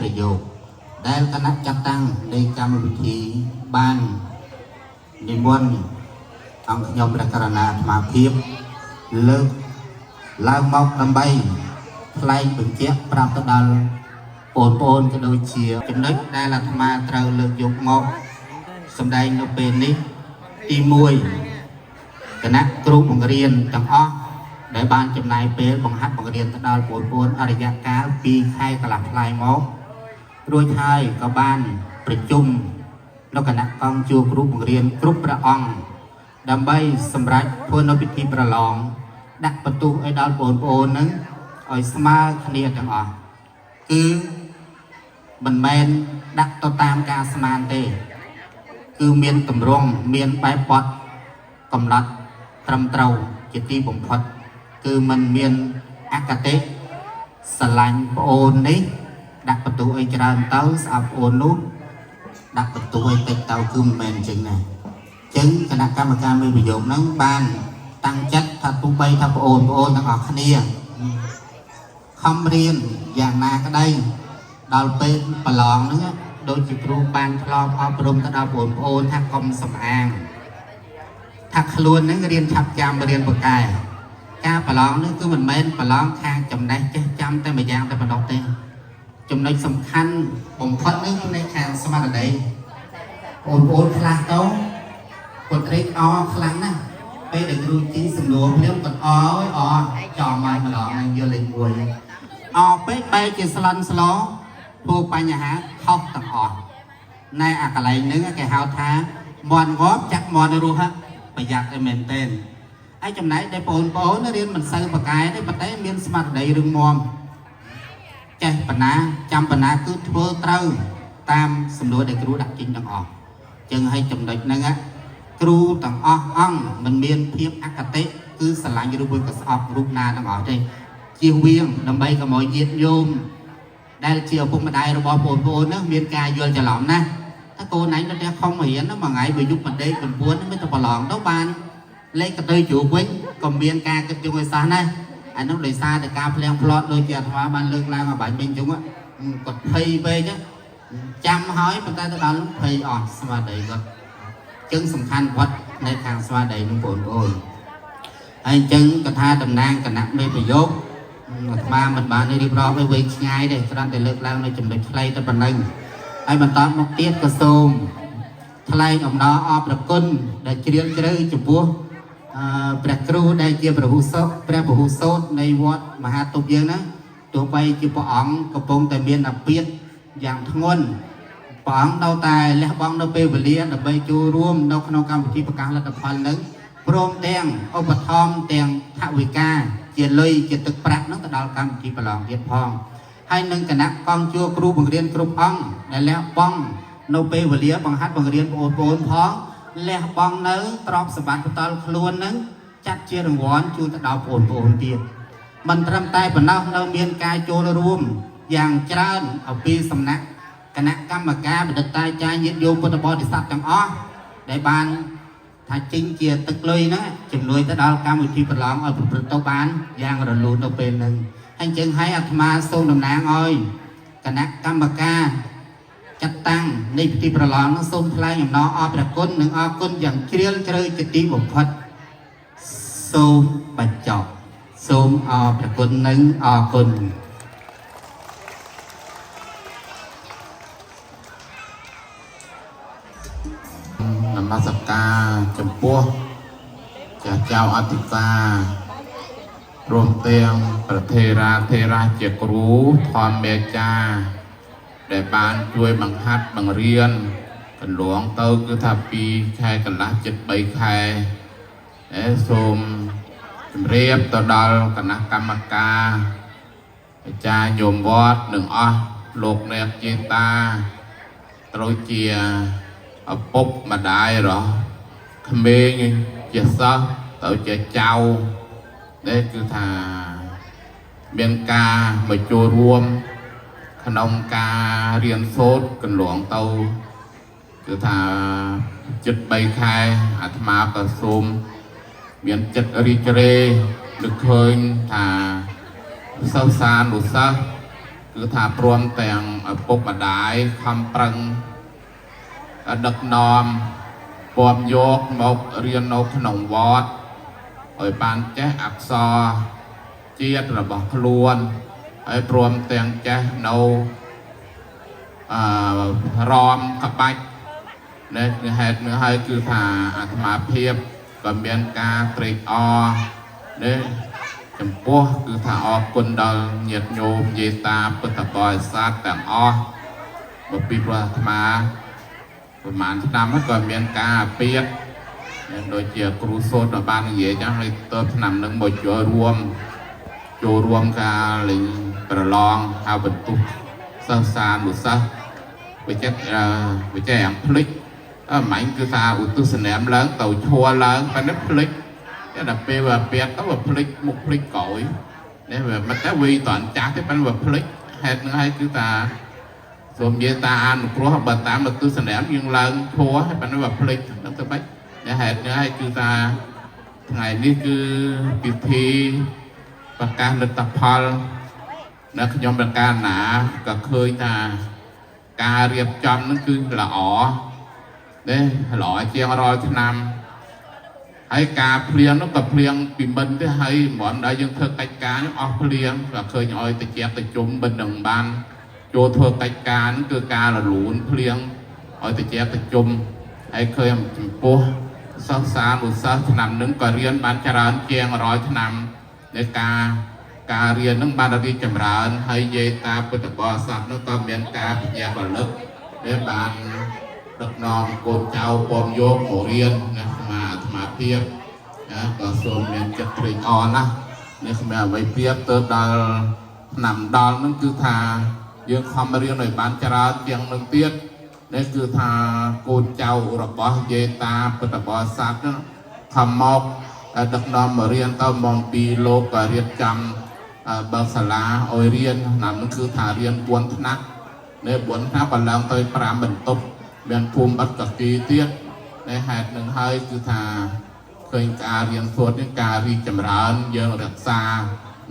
ប្រយោគដែលគណៈចាត់តាំងនៃកម្មវិធីបាននិមន្តអង្គខ្ញុំព្រះករណាអាត្មាភាពលើកឡើងមកដើម្បីថ្លែងបញ្ជាក់ប្រាប់ទៅដល់បងប្អូនក៏ដូចជាចំណុចដែលអាត្មាត្រូវលើកយកមកសម្ដែងនៅពេលនេះទី1គណៈគ្រូបង្រៀនទាំងអស់ដែលបានចំណាយពេលបង្ហាត់បង្រៀនទៅដល់បងប្អូនអរិយកាល2ខែកន្លះថ្លៃមករួចហើយក៏បានប្រជុំនៅគណៈកងជួគ្រូបង្រៀនគ្រប់ព្រះអង្គដើម្បីសម្រេចធ្វើនៅពិធីប្រឡងដាក់បន្ទុះឲ្យដល់បងប្អូននឹងឲ្យស្មើគ្នាទាំងអស់គឺមិនមែនដាក់ទៅតាមការស្មានទេ គឺមានតម្រង់មានបែបបត់កំណត់ត្រឹមត្រូវជាទីបំផុតគឺมันមានអកតេស្រឡាញ់ប្អូននេះដាក់បន្ទុះឲ្យច្រើនទៅស្អប់ប្អូននោះដាក់បន្ទុះឲ្យតិចទៅគឺមិនមែនអញ្ចឹងណាអញ្ចឹងគណៈកម្មការមេប្រយោគហ្នឹងបានតាំងចិត្តថាទោះបីថាប្អូនប្អូនទាំងអស់គ្នាខំរៀនយ៉ាងណាក្តីដល់ពេលប្រឡងហ្នឹងដូចជាគ្រូបានធ្លាប់អប់រំទៅដល់បងប្អូនថាកុំសំអាងថាខ្លួនហ្នឹងរៀនឆាប់ចាំរៀនពូកែការប្រឡងនេះគឺមិនមែនប្រឡងខាងចំណេះចេះចាំតែមួយយ៉ាងតែប៉ុណ្ណោះទេចំណុចសំខាន់បំផុតនេះគឺនៅខាងស្មារតីបងប្អូនខ្លះទៅគាត់ត្រេកអរខ្លាំងណាស់ពេលដែលគ្រូជីសំណួរភ្លាមគាត់អើយអចំឲ្យម្ដងហ្នឹងយកលេខ1អពេកបែរជាស្លន់ស្លោធ្វើបញ្ហាខុសទាំងអស់ណែអាកន្លែងហ្នឹងគេហៅថាមន់ងាប់ចាក់មន់រស់ប្រយ័ត្នឲ្យមែនទែនហើយចំណែកដែលបងប្អូនរៀនមិនសូវប្រកែទេប៉ុន្តែមានស្មារតីរឹងមាំចេះបណ្ណាចាំបណ្ណាគឺធ្វើត្រូវតាមសំណួរដែលគ្រូដាក់ចេញទាំងអស់ចឹងឲ្យចំណុចហ្នឹងគ្រូទាំងអស់អង្គមិនមានភាពអកតេគឺស្រឡាញ់ឬមួយក៏ស្អប់រូបណាទាំងអស់ទេជៀសវាងដើម្បីកុំឲ្យញាតិញោមដែលជាឪពុកម្ដាយរបស់បងប្អូនហ្នឹងមានការយល់ច្រឡំណាថាកូនឯងនៅផ្ទះខំរៀនមួយថ្ងៃបើយប់មិនដេកមិនពួនមិនទៅប្រឡងទៅបានលេខកទៅជ្រូកវិញក៏មានការគិតយងឲ្យសោះណាអានោះដោយសារតែការភ្លៀងផ្្លាត់ដូចជាអាត្មាបានលើកឡើងឲ្យបាញ់មិញជុងគាត់ភ័យពេកចាំហើយប៉ុន្តែទៅដល់ភ័យអស់ស្មារតីគាត់ចឹងសំខាន់វត្តនៅខាងស្មារតីនឹងបងប្អូនហើយអញ្ចឹងកថាតំណាងគណៈមេប្រយោគអាត្មាមិនបានរៀបរាប់ឲ្យវែងឆ្ងាយទេគ្រាន់តែលើកឡើងនៅចំណុចខ្លីតែប៉ុណ្្នឹងហើយបន្តមកទៀតក៏សូមថ្លែងអំណរអរព្រគុណដែលជ្រាលជ្រៅចំពោះព្រះគ្រូដែលជាព្រះហុសោព្រះពហុសោតនៃវត្តមហាទុបយើងណាទោះបីជាព្រះអង្គកំពុងតែមានអាពាធយ៉ាងធ្ងន់ព្រះអង្គនៅតែលះបង់នៅពេលវេលាដើម្បីចូលរួមនៅក្នុងកម្មវិធីប្រកាសលទ្ធផលនឹងព្រមទាំងឧបត្ថម្ភទាំងថវិកាជាលុយជាទឹកប្រាក់នឹងទៅដល់កម្មវិធីប្រឡងទៀតផងហើយនឹងគណៈកងជួគ្រូបង្រៀនគ្រប់អង្គដែលលះបង់នៅពេលវេលាបង្ហាត់បង្រៀនបងប្អូនផងលះបង់នៅទ្រព្យសម្បត្តិផ្ទាល់ខ្លួននឹងចាត់ជារង្វាន់ជូនទៅដល់បងប្អូនទៀតមិនត្រឹមតែប៉ុណ្ណោះនៅមានការចូលរួមយ៉ាងច្រើនអំពីសំណាក់គណៈកម្មការបណ្ឌិតតាចារ្យញាតិញោមពុទ្ធបរិស័ទទាំងអស់ដែលបានថាចេញជាទឹកលុយហ្នឹងជំនួយទៅដល់កម្មវិធីប្រឡងឲ្យប្រព្រឹត្តទៅបានយ៉ាងរលូននៅពេលហ្នឹងហើយអញ្ចឹងហើយអាត្មាសូមតំណាងឲ្យគណៈកម្មការចាត់តាំងនៃពិធីប្រឡងនោះសូមថ្លែងអំណរអរព្រះគុណនិងអរគុណយ៉ាងជ្រាលជ្រៅជាទីបំផុតសូមបញ្ចប់សូមអរព្រះគុណនិងអរគុណ នមស្ការចំពោះចាស់ចៅអធិការរួមទាំងប្រធេរាធេរៈជាគ្រូធម្មាចារ្យដែលបានជួយបង្ហាត់បង្រៀនកន្លងទៅគឺថា2ខែកន្លះជិត3ខែសូមជម្រាបទៅដល់គណៈកម្មការអាចារ្យញោមវត្តនិងអស់លោកអ្នកចេតាត្រូវជាឪពុកម្ដាយរបស់ក្មេងជាសិស្សទៅជាចៅនេះគឺថាមានការមកចូលរួមក្នុងការរៀនសូត្រកន្លងទៅគឺថាជិត3ខែអាត្មាក៏សូមមានចិត្តរីករាយនឹកឃើញថាសិស្សានុសិស្ស គឺថាព្រមទាំងឪពុកម្ដាយខំប្រឹងដឹកនាំពំយកមករៀននៅក្នុងវត្តឲ្យបានចេះអក្សរជាតិរបស់ខ្លួនហើយព្រមទាំងចេះនៅអឺរមក្បាច់នេះគឺហេតុនឹងហើយគឺថាអាត្មាភាពក៏មានការត្រេកអរនេះចំពោះគឺថាអរគុណដល់ញាតិញោមយាយតាពុទ្ធបរិស័ទទាំងអស់បើពីព្រោះអាត្មាប្រហែលឆ្នាំហ្នឹងក៏មានការអាពាធដូចជាគ្រូសូត្របាននិយាយចឹងហើយទៅឆ្នាំនឹងមកចូលរួមចូលរួមការលេងប្រឡងហៅបន្ទុះសិស្សានុសិស្សវិចិត្រវិចិត្រយ៉ាងភ្លេចអើមិញគឺថាឧទ្ទិសនាមឡើងទៅឈួរឡើងប៉ុន្តែភ្លេចតែដល់ពេលវាពាក់ទៅវាភ្លេចមុខភ្លេចក្រោយនេះវាមិនតែវីតន់ចាស់ទេប៉ុន្តែវាភ្លេចហេតុហ្នឹងហើយគឺថាសូមនិយាយតាអនុគ្រោះបើតាមឧទ្ទិសនាមយើងឡើងឈួរហើយប៉ុន្តែវាភ្លេចហ្នឹងទៅបាច់នេះហេតុហ្នឹងហើយគឺថាថ្ងៃនេះគឺពិធីប្រកាសលទ្ធផលនៅខ្ញុំប្រកាសណាក៏ឃើញថាការរៀបចំហ្នឹងគឺល្អនេះល្អជាងរាល់ឆ្នាំហើយការភ្លៀងនោះក៏ភ្លៀងពីមិនទេហើយមិនដល់យើងធ្វើកិច្ចការនេះអស់ភ្លៀងក៏ឃើញឲ្យតិចតិជុំមិននឹងបានចូលធ្វើកិច្ចការហ្នឹងគឺការរលូនភ្លៀងឲ្យតិចតិជុំហើយឃើញចំពោះសិស្សានុសិស្សឆ្នាំហ្នឹងក៏រៀនបានច្រើនជាង100ឆ្នាំในការការរៀនហ្នឹងបានរីកចម្រើនហើយយាយតាពុទ្ធបរិស័ទនោះក៏មានការភ្ញាក់រលឹកដែលបានដឹកនាំកូនចៅពំយកមករៀនណាអាត្មាអាត្មាភាពណាក៏សូមមានចិត្តត្រេកអរណាស់នេះគ្មានអ្វីប្រៀបទៅដល់ឆ្នាំដល់ហ្នឹងគឺថាយើងខំរៀនឲ្យបានច្រើនជាងនឹងទៀតនេះគឺថាកូនចៅរបស់យាយតាពុទ្ធបរិស័ទហ្នឹងខំមកដឹកនាំមករៀនទៅមកពីលោកក៏រៀបចំបើកសាលាឲ្យរៀនឆ្នាំហ្នឹងគឺថារៀន4ថ្នាក់នេះ4ថ្នាក់ក៏ឡើងទៅ5បន្ទប់មានភូមិឥដ្ឋកគីទៀតនេះហេតុនឹងហើយគឺថាឃើញការរៀនសូត្រនេះការរីកចម្រើនយើងរក្សា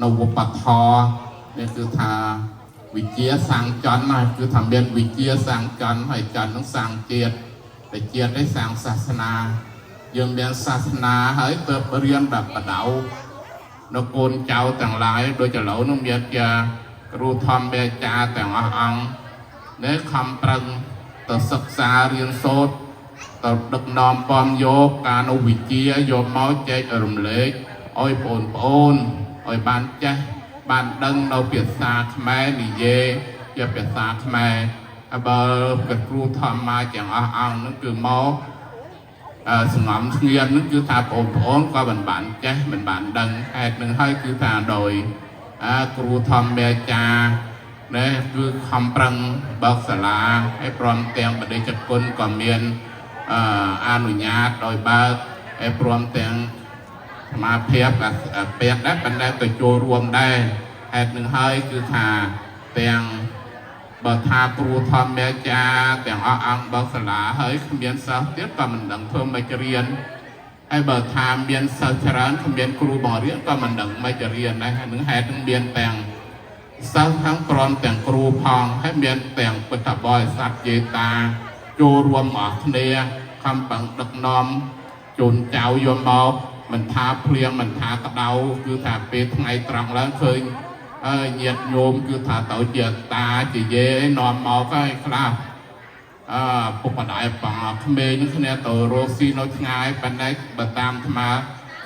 នៅវប្បធម៌នេះគឺថាវិជាសាំងចន្ទណាគឺថាមានវិជាសាំងចន្ទហើយចន្ទនឹងសាំងជាតិតែជាតិនេះសាំងសាសនាយើងមានសាសនាហើយទើបរៀនបែបបដៅនៅកូនចៅទាំងឡាយដូចឥឡូវនោះមានជាគ្រូធម្មអាចារ្យទាំងអស់អង្គនេះខំប្រឹងទៅសិក្សារៀនសូត្រទៅដឹកនាំពំយកការនៅវិជ្ជាយកមកចែករំលែកឲ្យបងប្អូនឲ្យបានចេះបានដឹងនៅភាសាខ្មែរនិយាយជាភាសាខ្មែរហើយបើព្រះគ្រូធម្មទាំងអស់អង្គនោះគឺមកសងំស្ងៀមនឹងគឺថាបងប្អូនក៏មិនបានចេះមិនបានដឹងហេតុនឹងហើយគឺថាដោយគ្រូធម្មអាចារ្យនេះគឺខំប្រឹងបើកសាលាហើយព្រមទាំងបដិជគុណក៏មានអនុញ្ញាតដោយបើកហើយព្រមទាំងសមាភិបពាក្យដែរប៉ុន្តែក៏ចូលរួមដែរហេតុនឹងហើយគឺថាទាំងបើថាគ្រូធម្មអាចារ្យទាំងអស់អង្គបើកសាលាហើយគ្មានសិស្សទៀតក៏មិនដឹងធ្វើម៉េចរៀនហើយបើថាមានសិស្សច្រើនគ្មានគ្រូបង្រៀនក៏មិនដឹងម៉េចរៀនដែរហើយនឹងហេតុនឹងមានទាំងសិស្សทั้งព្រមទាំងគ្រូផងហើយមានទាំងពុទ្ធបរិស័ទយាយតាចូលរួមអស់គ្នាខំប្រឹងដឹកនាំជូនចៅយកមកមិនថាភ្លៀងមិនថាក្តៅគឺថាពេលថ្ងៃត្រង់ឡើងឃើញហើយញាតិញោមគឺថាទៅជាតាជាយាយនាំមកហើយខ្លះអើពុកម្ដាយបងក្មេងនឹងគ្នាទៅរកស៊ីនៅឆ្ងាយប៉ុន្តែបើតាមអាត្មា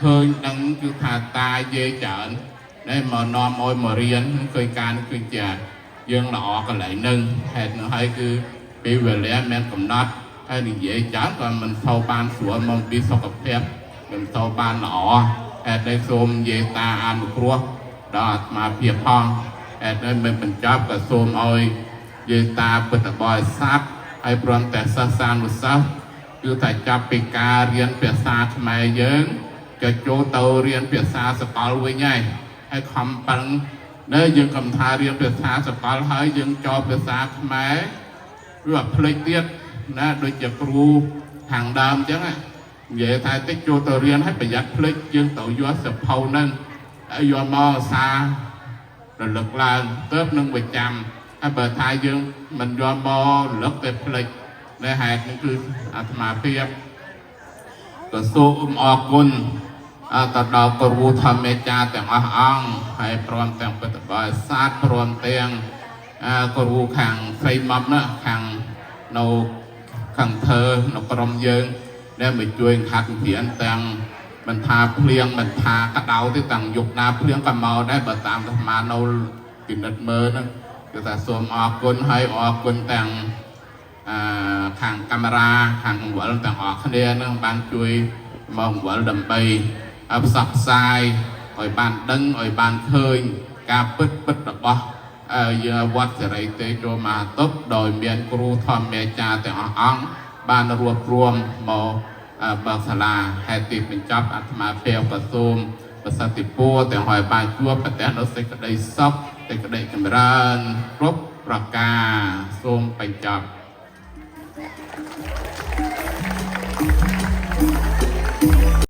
ឃើញដឹងគឺថាតាយាយច្រើននេះមកនាំឲ្យមករៀនឃើញការនេះគឺជាយើងល្អកន្លែងនឹងហេតុនោះហើយគឺពេលវេលាមានកំណត់ហើយនិយាយច្រើនក៏មិនសូវបានស្រួលមកពីសុខភាពមិនសូវបានល្អហេតុនេះសូមនិយាយតាអនុគ្រោះដល់អាត្មាភាពផងហេតុនេះមិនបញ្ចប់ក៏សូមឲ្យយាយតាពុទ្ធបរិស័ទហើយព្រមតែសិស្សានុសិស្សគឺថាចាប់ពីការរៀនភាសាខ្មែរយើងក៏ចូលទៅរៀនភាសាសកលវិញហើយហើយខំប្រឹងនៅយើងកំថារៀនភាសាសកលហើយយើងចោលភាសាខ្មែរវាភ្លេចទៀតណាដូចជាគ្រូខាងដើមអញ្ចឹងនិយាយថាតិចចូលទៅរៀនហើយប្រយ័ត្នភ្លេចយើងត្រូវយកសភៅហ្នឹងហើយយកមកសា រលឹកឡើងទៅនឹងប្រចាំហើយបើថាយើងមិនយកមករលឹកតែភ្លេចដែលហេតុនេះគឺអាត្មាភាពក៏សូមអរគុណអទៅដល់គ្រូធម្មចារ្យទាំងអស់អង្គហើយព្រមទាំងពុទ្ធបរិស័ទព្រមទាំងអគ្រូខាងស្រីមុំណាខាងនៅខាងធ្វើនៅក្រុមយើងដែលមកជួយខាត់ព្រានទាំងមិនថាភ្លៀងមិនថាក្តៅទេទាំងយប់ណាភ្លៀងក៏មកដែរបើតាមអាត្មានៅពិនិត្យមើលហ្នឹងគឺថាសូមអរគុណហើយអរគុណទាំងអឺខាងកាមេរ៉ាខាងអង្វលទាំងអស់គ្នានឹងបានជួយមកអង្វលដើម្បីផ្សព្វផ្សាយឲ្យបានដឹងឲ្យបានឃើញការពិតពិតរបស់យើងវត្តសិរីតេជោមហាតុបដោយមានគ្រូធម្មអាចារ្យទាំងអស់អង្គបានរួបរวมមកបើកសាលាហេតុទីបញ្ចប់អាត្មាភាពក៏សូមប្រសិទ្ធិពរទាំងឲ្យបានជួបប្រទះនូវសេចក្តីសុខសេចក្តីចម្រើនគ្រប់ប្រការសូមបញ្ចប់។